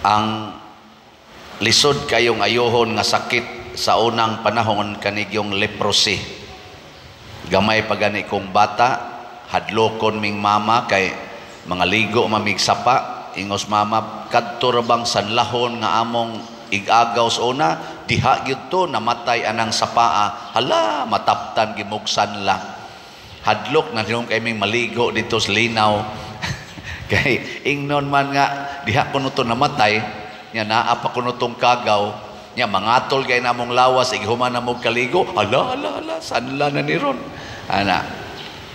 Ang lisod kayong ayuhon nga sakit sa unang panahon kanigyong leprosy. Gamay pa gani kong bata, hadlokon ming mama kay mga ligo mamig sapa, ingos mama, kadto ra bang sanlahon nga among igagaw sa una, diha gyud to namatay anang sapaa. Hala, mataptan gimog sanla. Hadlok na hinom kay ming maligo dito sa linaw. Kay ingnon man nga diha kuno to namatay, nya naa pa kuno tong kagaw, nya mangatol kay namong lawas ighuman na mo kaligo. Hala, hala, hala, sanla na ni ron. Ana.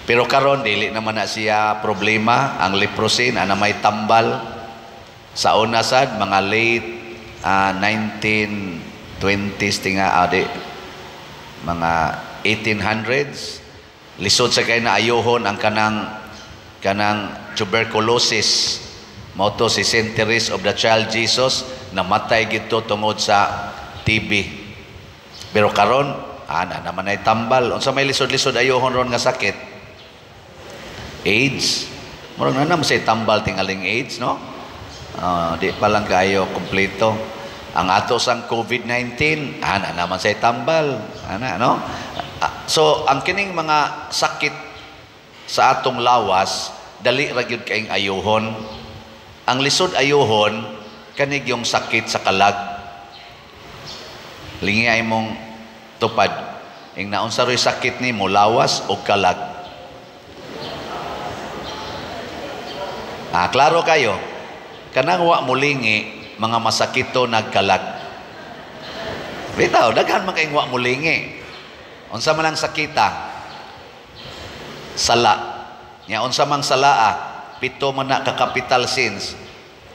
Pero karon dili naman na siya problema ang leprosy na may tambal. Sa una sad mga late 1920s tinga di mga 1800s, lisod sa kay na ayuhon ang kanang tuberculosis. Mao to si Saint Therese of the Child Jesus, namatay gito tungod sa TB. Pero karon ana naman ay tambal. Unsa may lisod-lisod ayuhon ron nga sakit? AIDS. Murag na naman say tambal tingaling AIDS, no? Di pa lang kayo kompleto. Ang ato sang COVID-19, ana naman say tambal, ana, no? So ang kining mga sakit sa atong lawas, dali ra gyud kaing ayuhon. Ang lisod ayuhon kanig yung sakit sa kalag. Lingi ay mong tupad. Ing naunsa ro'y sakit nimo, lawas o kalag? Klaro kayo. Kanang wa mulingi, mga masakito nagkalag. Bitaw, daghan man kayong wa mulingi. Unsa man ang sakita? Sala. Nya unsa mang salaa? Pito man na ka capital sins.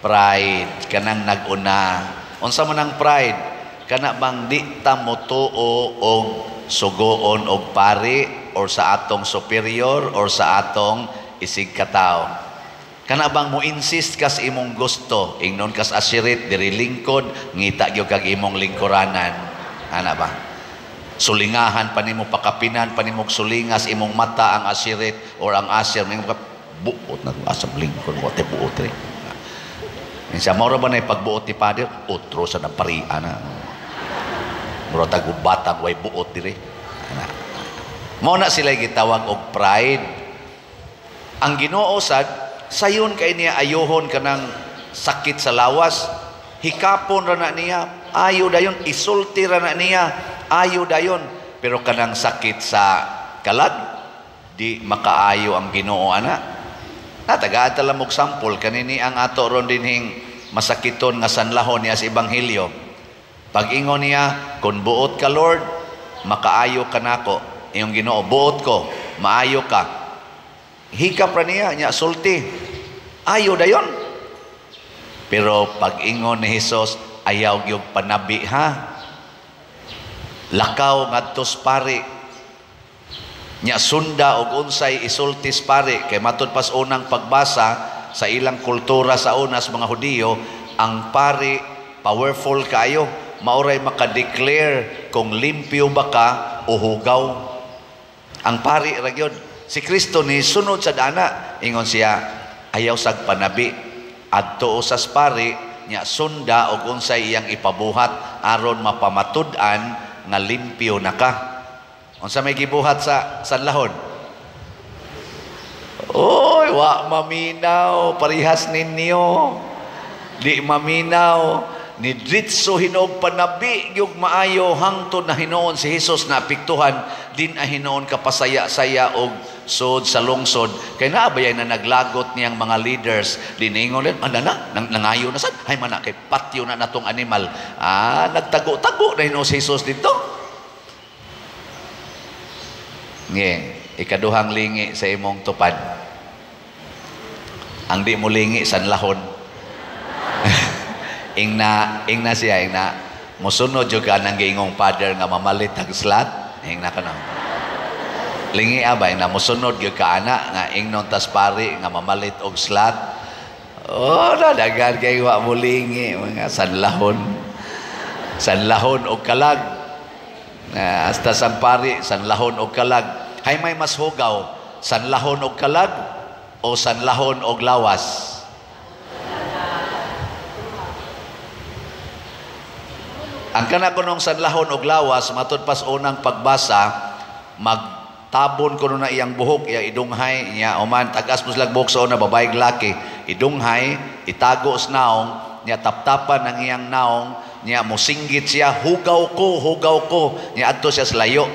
Pride, kanang nag-una. Unsa man ang pride? Kana bang di ta motuo og sugoon og pari or sa atong superior or sa atong isig katawo. Kana bang mo insist kas imong gusto, ingnon kas asirit diri lingkod, ngita gyud kag imong lingkuranan. Ana ba? Sulingahan pa nimo, pakapinan pa nimo sulingas imong mata ang asirit or ang asir, imong buot na asam lingkod mo te buot ri. Insa mao ra ba na pagbuot ni Father? Otro sa napari ana. Mura tag batang way buot diri. Ana. Mao na sila gitawag og pride. Ang Ginoo sad sayon kay niya ayuhon kanang sakit sa lawas, hikapon ra na niya, ayo dayon, isulti ra na niya, ayo dayon. Pero kanang sakit sa kalag, di makaayo ang Ginoo ana. Natagaan ta lang og sample kanini ang ato ron dinhing masakiton nga sanlahon niya sa ebanghelyo. Pag-ingon niya, kun buot ka Lord, makaayo ka nako. Iyong Ginoo, buot ko, maayo ka. Hikap ra niya, niya sulti. Ayo dayon. Pero pag-ingon ni Hesus, ayaw gyud panabi ha. Lakaw ngadtos pari. Nya sunda og unsay isultis pari kay matud pas unang pagbasa sa ilang kultura sa unas mga Hudiyo, ang pari powerful kaayo, maoray maka-declare kung limpyo ba ka o hugaw. Ang pari ra gyud. Si Kristo ni sunod sa dana, ingon siya, ayaw sag panabi, adto usas pari, nya sunda og unsay iyang ipabuhat aron mapamatud-an nga limpyo na ka. Unsa may gibuhat sa sanlahon? Oy, wa maminaw, parihas ninyo. Di maminaw, ni dritso hinog panabi gyud maayo hangtod na hinuon si Hesus na apektuhan din a hinuon kapasaya-saya og sod sa lungsod. Kay naa bayay na naglagot niyang mga leaders diningon din, ana na nangayo na sad, hay man na kay patyo na natong animal. Nagtago-tago na hinuon si Hesus dito. Nge, ikaduhang lingi sa imong tupad. Ang di mo lingi sanlahon. Ingna siya, ingna mosunod jud ka nang giingong father nga mamalit ang slat, ingna ka na. Lingi abay na mosunod gyud ka ana nga ingnon tas pari nga mamalit og slat. Oh, nadagan kay wa mo lingi mga sanlahon. Sanlahon og kalag. Na hasta sang pari sanlahon og kalag. Hay may mas hugaw, sanlahon og kalag o sanlahon og lawas? Ang kana kunong sanlahon og lawas, matud pas unang pagbasa, magtabon kuno na iyang buhok, iya idunghay, niya uman tagas mo silang buhok sa una, babae, laki, idunghay, itago sa naong, niya taptapan ang iyang naong, niya musinggit siya, "Hugaw ko, hugaw ko," niya adto siya sa layo.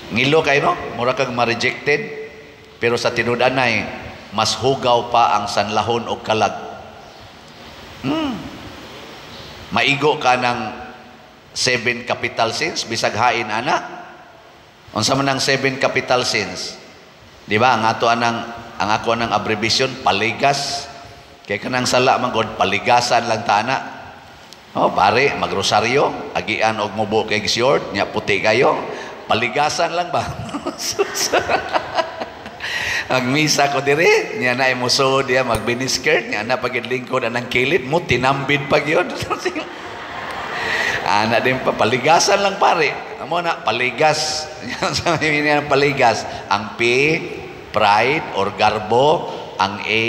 Ngilo kayo, no? Mura kang ma-rejected. Pero sa tinud-anay, mas hugaw pa ang sanlahon og kalag. Maigo ka ng seven capital sins, bisag hain ana. Unsa man ang seven capital sins? Di ba? Ang ato anang ang ako anang abbreviation, paligas. Kay kanang sala man gud, paligasan lang ta ana. Oh, pare, magrosaryo, agian og mubo kay short, nya puti kayo. Paligasan lang ba? Ang misa ko dire, niya na imusuod diya mag-miniskirt, niya na pagid lingkod anang kilid mo, tinambid pag yun. Ana din pa, paligasan lang, pare. Amo na, paligas. Sa niya paligas. Ang P, pride or garbo. Ang A,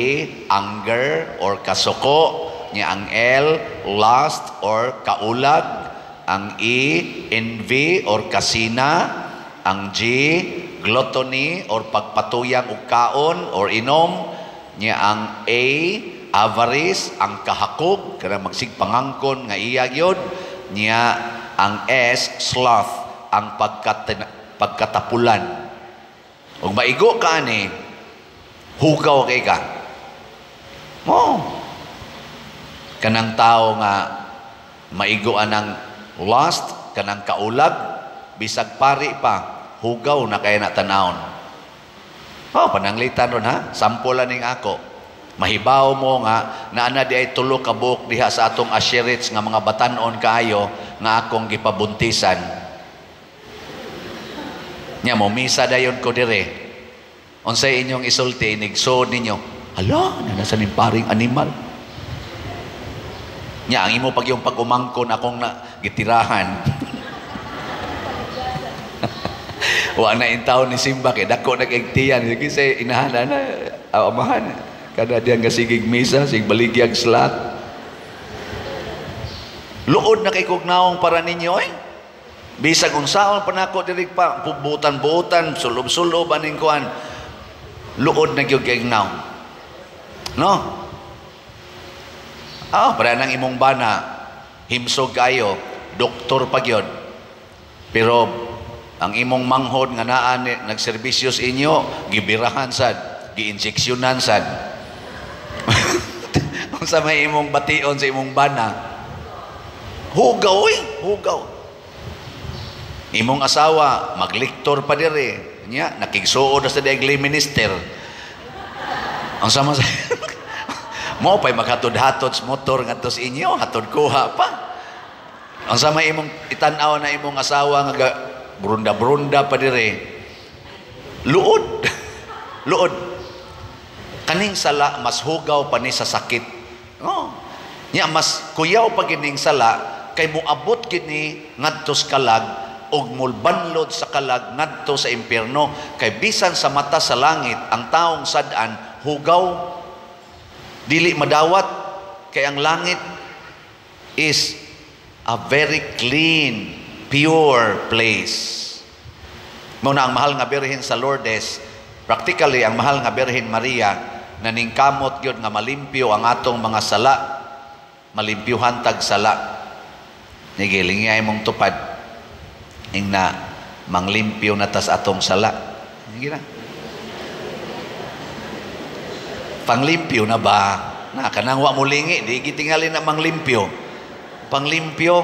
anger or kasuko. Niya ang L, lust or kaulag. Ang E, envy or kasina. Ang G, gluttony or pagpatuyang og kaon or inom. Niya ang A, avarice, ang kahakog, kana magsig pangangkon nga iya gyud. Niya ang S, sloth, ang pagkatapulan. Ug maigo ka ani, hugaw kay ka. Mo. Kanang tao nga maigo anang lust, kanang kaulag, bisag pari pa, hugaw na kay na tanawon. Oh, pananglitan ron ha, sample ning ako. Mahibaw mo nga naana di ay tulo ka buok diha sa atong asherits nga mga batan-on kaayo nga akong gipabuntisan. Nya mo misa dayon ko dire. Unsay inyong isulti inig-suod ninyo? Hala, nasa ning paring animal. Nya ang imo pag yung pag-umangkon akong na gitirahan. Wa na intaw ni Simba kay dako na kay tiyan sige say inahan na amahan kada diyan nga sigig misa sig baligyag slat. Luod na kay kog naong para ninyo eh. Bisag unsaon pa nako diri pa butan-butan sulob-sulob aning kuan. Luod na gyud kay naong. No? Ah, para nang imong bana himsog kayo, doktor pa gyud. Pero ang imong manghod nga naa nagserbisyo sa inyo, gibirahan sad, giinjeksyonan sad. Unsa may imong bation sa imong bana? Hugaw oy, hugaw. Imong asawa magliktor pa dire. Nya nakigsuod na sa diagli minister. Ang sama sa mo pay maghatod-hatod sa motor ngadto sa inyo, hatod kuha pa. Ang sama imong itan-aw na imong asawa nga brunda-brunda pa dire. Luod. Luod. Kaning sala mas hugaw pa ni sa sakit. Oh. Nya mas kuyaw pa gining sala kay moabot kini ngadto sa kalag og mulbanlod sa kalag ngadto sa impierno kay bisan sa mata sa langit ang taong sad-an hugaw, dili madawat kay ang langit is a very clean, pure place. Mao na ang mahal nga Birhen sa Lourdes, practically ang mahal nga Birhen Maria naningkamot gyud nga malimpyo ang atong mga sala, malimpyuhan tag sala. Nigiling ay mong tupad ing na manglimpyo na tas atong sala. Sige na. Panglimpyo na ba? Na kanang wa mo lingi, di gitingali na manglimpyo. Panglimpyo,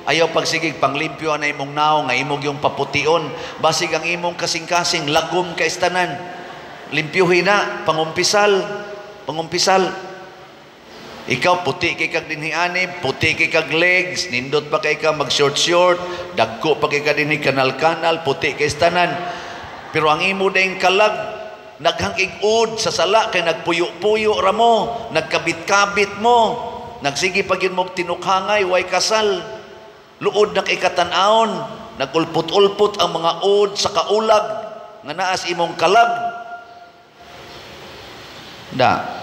ayaw pagsigig panglimpyo na imong naong nga imong yung papution, basig ang imong kasing-kasing lagom kay tanan. Limpyuhin na, pangumpisal, pangumpisal. Ikaw puti kay kag dinhiani, puti kay kag legs, nindot pa kay ka mag short short, dagko pa kay ka dinhi kanal-kanal, puti kay tanan. Pero ang imo ding kalag naghangig ud sa sala kay nagpuyo-puyo ra mo, nagkabit-kabit mo, nagsige pa gyud mo tinukhangay way kasal. Luod na kay katan-awon, nagulpot-ulpot ang mga ud sa kaulag nga naas imong kalag. Da.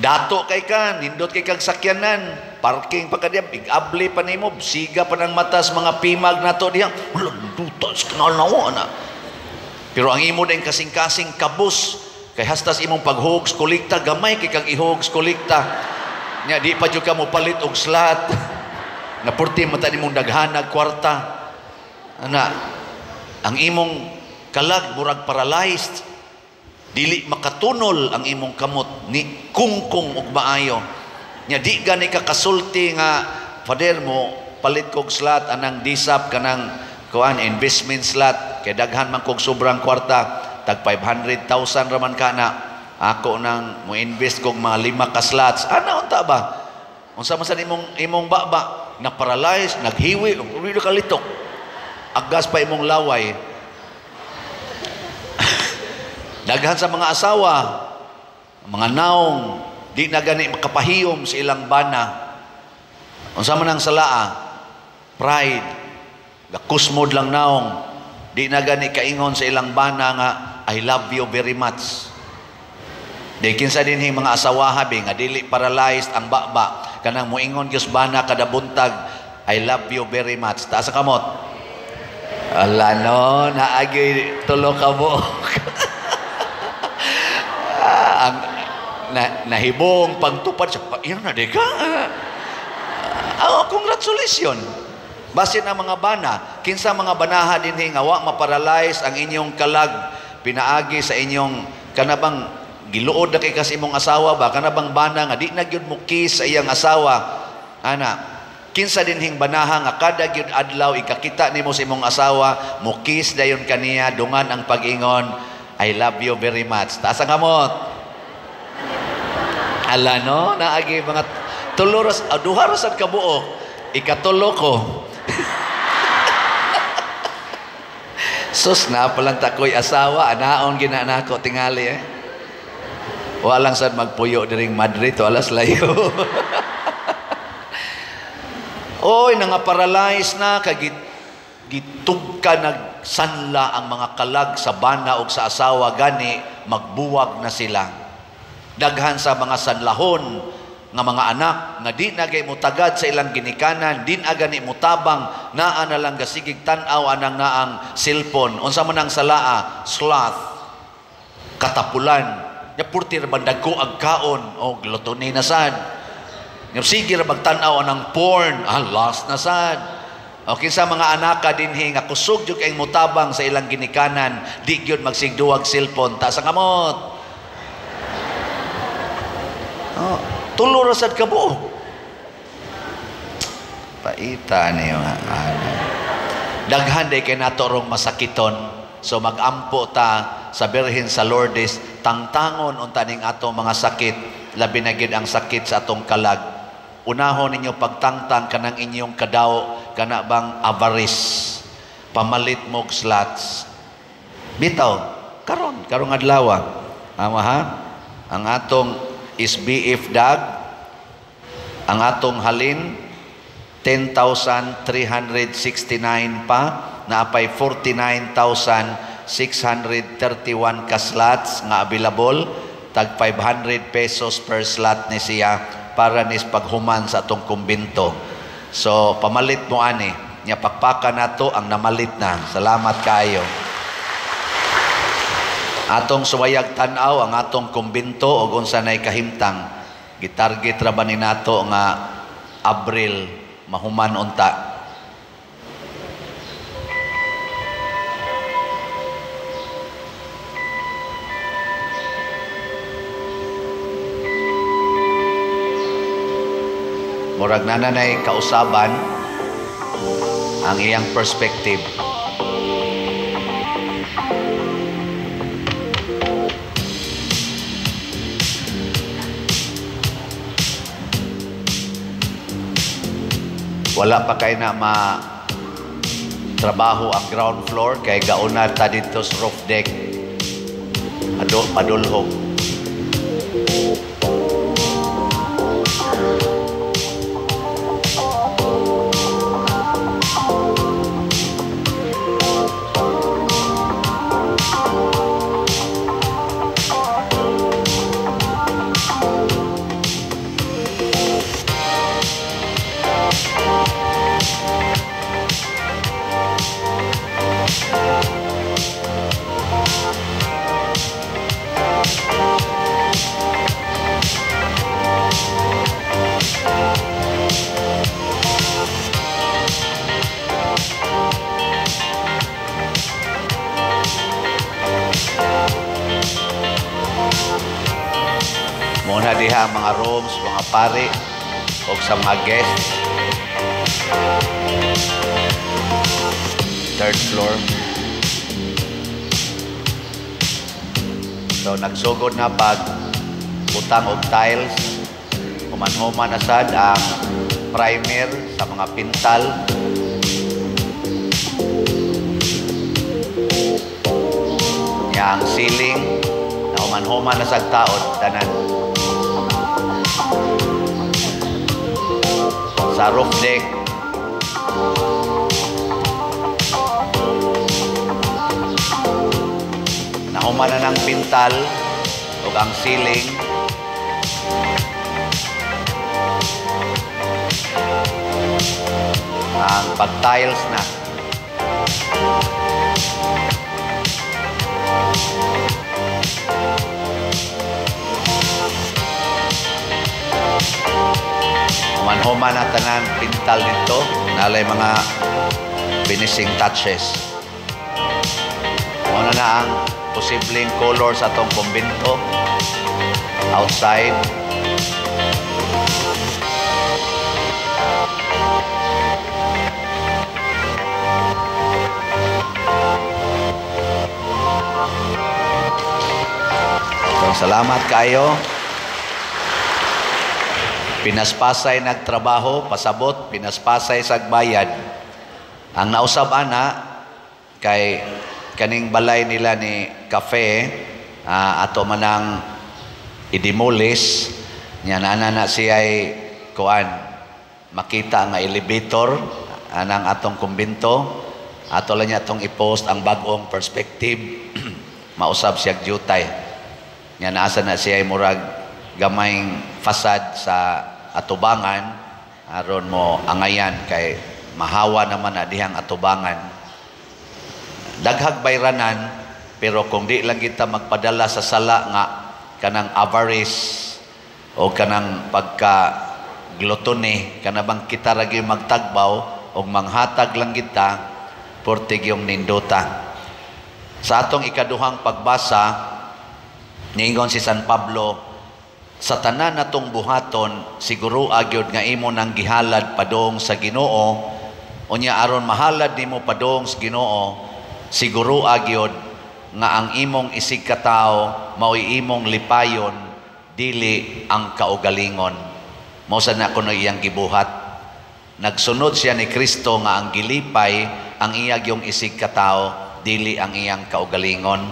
Dato kay ka, nindot kay kag sakyanan, parking pa ka diya, big-abli pa nimo, siga pa ng matas mga pimag nato diya. Wala, duta, kanal na. Pero ang imo din kasing-kasing kabus, kay hastas imong paghugs kolekta, gamay kay kag ihugs kolekta. Nya di pa jud ka mo palit og slot. Napurti mata nimong daghanag kwarta. Ana, ang imong kalag murag paralyzed. Dili makatunol ang imong kamot ni kungkong og maayo. Nya di gani ka kasulti nga father mo palit kog slot anang disap kanang kuan investment slot kay daghan man kog sobrang kwarta, tag 500,000 ra man kana. Ako nang mo invest kog mga 5 ka slots. Ana unta ba? Unsa man sa imong imong baba na paralyzed, naghiwi, uri ka litok. Agas pa imong laway. Daghan sa mga asawa, mga naong, di na gani makapahiyom sa ilang bana. Unsa man ang salaa? Pride. Gakusmod lang naong. Di na gani kaingon sa ilang bana nga, I love you very much. Di kinsa dinhi mga asawa habi nga dili paralyzed ang baba. Kanang muingon gyud bana kada buntag, I love you very much. Taas ang kamot. Ala no, naagi tulo ka buok. Ang nahibong pagtupad siya, iyan na di ka. Congratulations. Basin ang mga bana, kinsa mga banaha dinhi nga wa maparalyze ang inyong kalag pinaagi sa inyong kanabang giluod na kay kas imong asawa ba, kanabang bana nga di na gyud mo kiss sa iyang asawa. Ana, kinsa dinhing banaha nga kada gyud adlaw ikakita nimo sa imong asawa, mo kiss dayon kaniya dungan ang pag-ingon, I love you very much. Taas ang kamot. Ala no, naagi mga tulo ras, duha ra sad kabuok. Ikatulo ko. Sus na palang takoy asawa, anaon ginanako tingali eh. Walang sad magpuyo diring Madrid to alas layo. Oy, nangaparalyze na kagit gitug ka nagsanla ang mga kalag sa bana og sa asawa gani magbuwag na sila. Daghan sa mga sanlahon nga mga anak nga di na gay mutagad sa ilang ginikanan, di na gani mutabang, naa na lang gasigig tan-aw anang naang cellphone. Unsa man ang salaa? Sloth, katapulan. Nya purti ra bang dagko ag kaon o gluttony na sad. Nya sige ra magtan-aw anang porn, lost na sad. O kinsa mga anaka dinhi nga kusog jud kay mutabang sa ilang ginikanan, di gyud magsigduwag cellphone, taas ang kamot. Oh, tulo ra sad ka buok. Paita niyo. Daghan day kay nato rong masakiton. So magampo ta sa Birhen sa Lourdes, tangtangon unta ning atong mga sakit, labi na gyud ang sakit sa atong kalag. Unahon ninyo pagtangtang kanang inyong kadaw, kana bang avarice, pamalit mog slots. Bitaw, karon, karong adlaw. Ama ha? Ang atong SBF dag, ang atong halin 10,369 pa, naapay 49,631 ka slots nga available, tag 500 pesos per slot ni siya para nis paghuman sa atong kumbinto. So pamalit mo ani, nya pakpaka nato ang namalit na. Salamat kaayo. Atong suwayag tan-aw ang atong kumbinto og unsa nay kahimtang. Gitarget ra ba ni nato nga Abril mahuman unta. Murag nananay kausaban ang iyang perspective. Wala pa kay na ma trabaho ang ground floor kay gauna ta didto sa roof deck. Padulhog. na diha ang mga rooms, mga pari o sa mga guests. Third floor. So nagsugod na pag butang og tiles, human-human na sad ang primer sa mga pintal. Nya ang ceiling na human-human na sad taod tanan. Sa roof deck, nahuman na ng pintal ug ang ceiling. Ang pag-tiles na. Human-human na tanan pintal dito, nalay mga finishing touches. Muna na ang posibleng color sa atong kumbento outside. So, salamat kayo. Pinaspasay nagtrabaho, pasabot, pinaspasay sagbayad. Ang nausab ana kay kaning balay nila ni Cafe, ato manang i-demolish nya na na siya'y kuan makita nga elevator anang atong kumbento. Ato lang niya atong i-post ang bag-ong perspective. Mausab siya jutay nya naasa na siya'y murag gamayng fasad sa atubangan aron mo angayan kay mahawa naman na dihang atubangan. Daghag bayranan, pero kung di lang kita magpadala sa sala nga kanang avarice o kanang pagka gluttony, kanabang kita ra gyud magtagbaw og manghatag lang kita portig yung nindota. Sa atong ikaduhang pagbasa, niingon si San Pablo, sa tanan natong buhaton siguro agyod nga imo nang gihalad padong sa Ginoo, unya aron mahalad nimo padong sa Ginoo, siguro agyod nga ang imong isig katawo mao'y imong lipayon, dili ang kaugalingon. Mao sa na kuno iyang gibuhat. Nagsunod siya ni Kristo nga ang gilipay ang iyag yung isig katawo, dili ang iyang kaugalingon.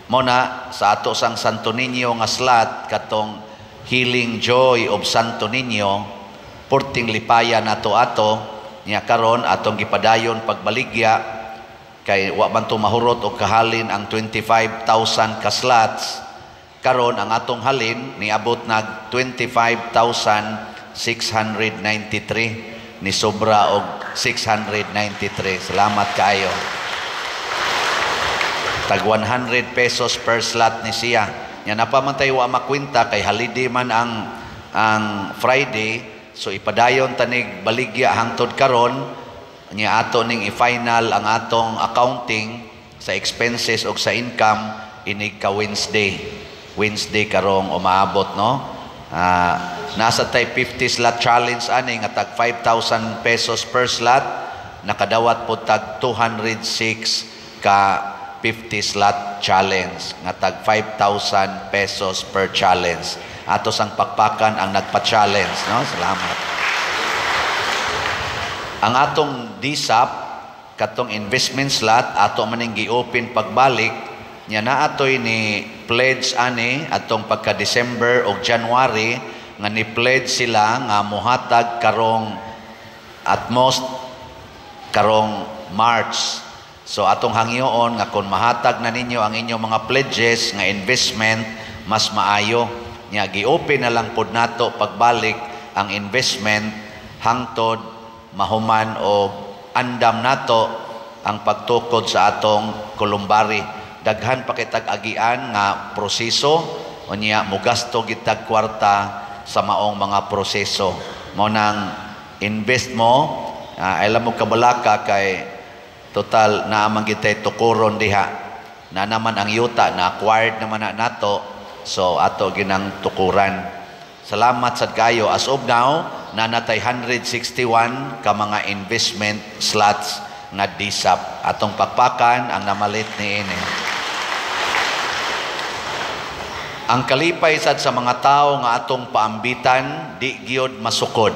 Mao na sa ato sang Santo Niño nga slot katong Healing Joy of Santo Niño, porting lipaya nato ato niya karon atong gipadayon pagbaligya kay wa man to mahurot og kahalin ang 25,000 ka slots. Karon ang atong halin niabot nag 25,693, ni sobra og 693. Salamat kaayo. Tag 100 pesos per slot ni siya. Nya napamantay wa makwenta kay holiday man ang Friday, so ipadayon tanig baligya hangtod karon nya ato ning i-final ang atong accounting sa expenses og sa income inig ka Wednesday. Wednesday karong umaabot, no? Nasa tay 50 slot challenge ani nga tag 5,000 pesos per slot, nakadawat po tag 206 ka 50 slot challenge nga tag 5,000 pesos per challenge. Ato sang pakpakan ang nagpa-challenge, no? Salamat. Ang atong DSAP katong investment slot ato maning gi-open pagbalik nya naatoy ni pledge ani atong pagka December og January nga ni pledge sila nga mohatag karong at most karong March. So atong hangyoon nga kung mahatag na ninyo ang inyong mga pledges nga investment, mas maayo. Nya gi-open na lang pod nato pagbalik ang investment hangtod mahuman o andam nato ang pagtukod sa atong kolumbari. Daghan pa kitag agian nga proseso, unya mogasto gitag kwarta sa maong mga proseso. Mao nang invest mo, alam mo kabalaka kay total naamang gitay tukuron diha. Na naman ang yuta na acquired naman na nato, so ato ginang tukuran. Salamat sad kayo. As of now, naa na tay 161 ka mga investment slots nga DSAP. Atong pakpakan ang namalit niini. Ang kalipay sad sa mga tao nga atong paambitan di gyud masukod.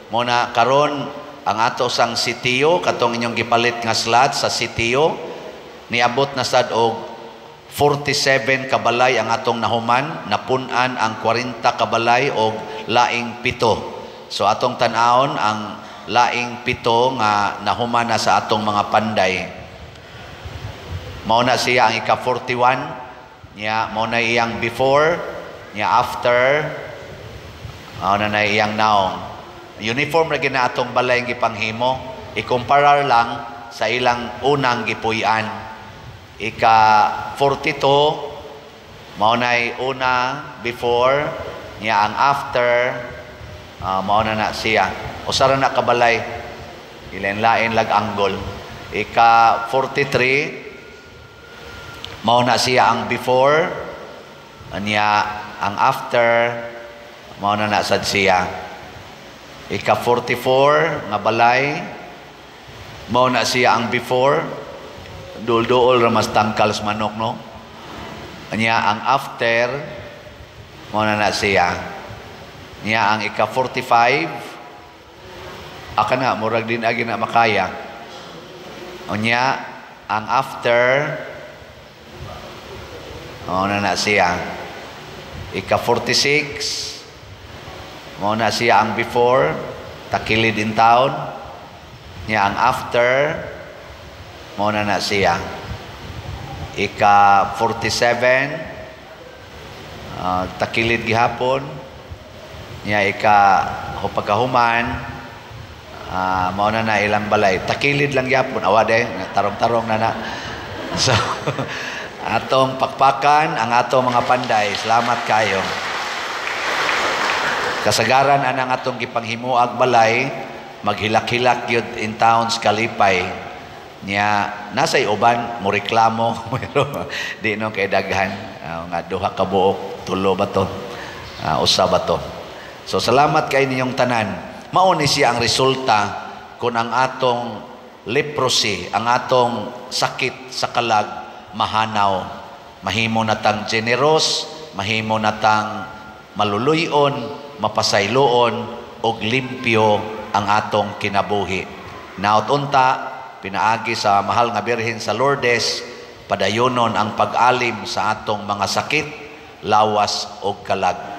Mo na karon ang ato sang sitio, katong inyong gipalit nga slot sa sitio, niabot na sad og 47 kabalay ang atong nahuman, napun-an ang 40 kabalay og laing 7. So atong tan-awon ang laing 7 nga nahuman na sa atong mga panday. Mao na siya ang ika-41 niya, mao na iyang before, niya after, mao na na iyang naong. Uniform ra gina atong balay ang gipanghimo, ikumparar lang sa ilang unang gipuy-an. Ika-42, mao na'y una before, niya ang after, mao na na siya. Usa ra na kabalay, ilain-lain lag angle. Ika-43, mao na siya ang before, niya ang after, mao na na sad siya. Ika-44 nga balay, mao na siya ang before, duol-duol ra mas tangkal sa manok, no? Niya ang after, mao na na siya. Niya ang ika-45, aka na, murag din agi na makaya. Unya, ang after, mao na na siya. Ika-46, mao na siya ang before, takilid in town. Niya ang after, mao na na siya. Ika-47, takilid gihapon. Niya ika pagkahuman, mao na na ilang balay. Takilid lang gihapon. Awa de, tarong-tarong na na. So, atong pakpakan ang atong mga panday. Salamat kayo. Kasagaran anang atong gipanghimuag balay, maghilak-hilak gyud in towns kalipay. Niya nasa uban mo reklamo pero di no kay daghan, nga duha ka buok, tulo ba to, usa ba to. So salamat kay ninyong tanan. Mao ni siya ang resulta kung ang atong leprosy, ang atong sakit sa kalag mahanaw, mahimo na tang generous, mahimo na tang maluluyon, mapasayloon og limpyo ang atong kinabuhi. Naot unta pinaagi sa mahal nga Birhen sa Lourdes, padayonon ang pag-alim sa atong mga sakit, lawas og kalag.